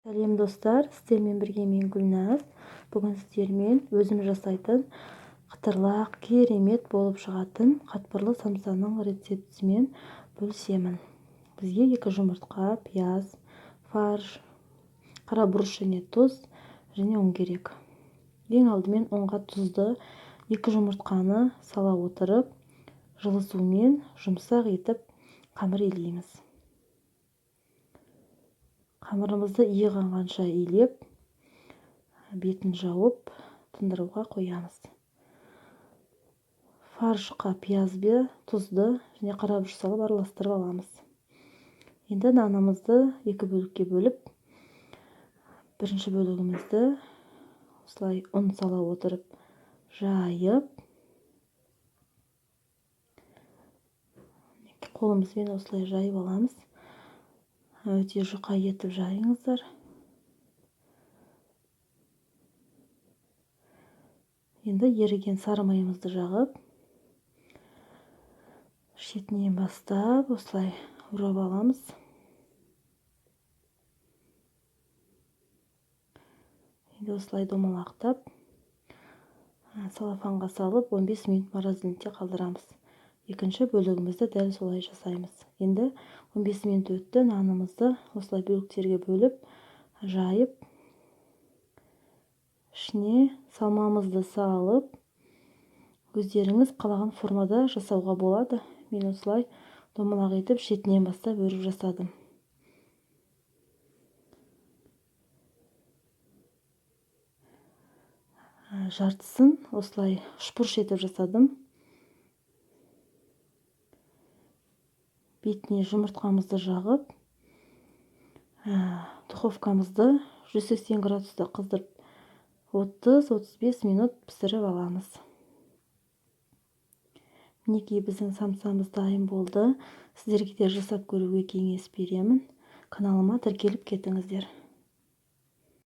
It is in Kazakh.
Сәлем, достар! Сіздермен бірге мен, Гүлназ. Бүгін сіздермен өзім жасайтын қытырлақ, керемет болып шығатын қатпарлы самсаның рецептісімен бөлісемін. Бізге 2 жұмыртқа, пияз, фарш, қара бұрыш және тұз және ұн керек. Ең алдымен ұнға тұзды, 2 жұмыртқаны сала отырып, жылы сумен жұмсақ етіп қамыр илейміз. Қамырымызды иі қанғанша илеп, бетін жауып, тындыруға қоямыз. Фаршқа пиязды, тұзды және қара бұрыш салып араластырып аламыз. Енді нанымызды 2 бөлікке бөліп, бірінші бөлігімізді осылай ұн сала отырып жайып, қолымызбен осылай жайып аламыз. Өте жұқа етіп жайыңыздар. Енді еріген сары майымызды жағып, шетінен бастап осылай орап аламыз. Енді осылай домалақтап, целлофанға салып 15 минут морозильникте қалдырамыз. Екінші бөлігімізді дәл солай жасаймыз. Енді 15 минут өтті, нанымызды осылай бөліктерге бөліп, жайып, ішіне салмамызды салып, өздеріңіз қалаған формада жасауға болады. Мен осылай домалақ етіп шетінен бастап өріп жасадым. Жартысын осылай үшбұрыш етіп жасадым. Бетіне жұмыртқамызды жағып, духовкамызды 180 градуста қыздырып, 30-35 минут пісіріп аламыз. Мінекей, біздің самсамыз дайын болды. Сіздерге де жасап көруге кеңес беремін. Каналыма тіркеліп кетіңіздер.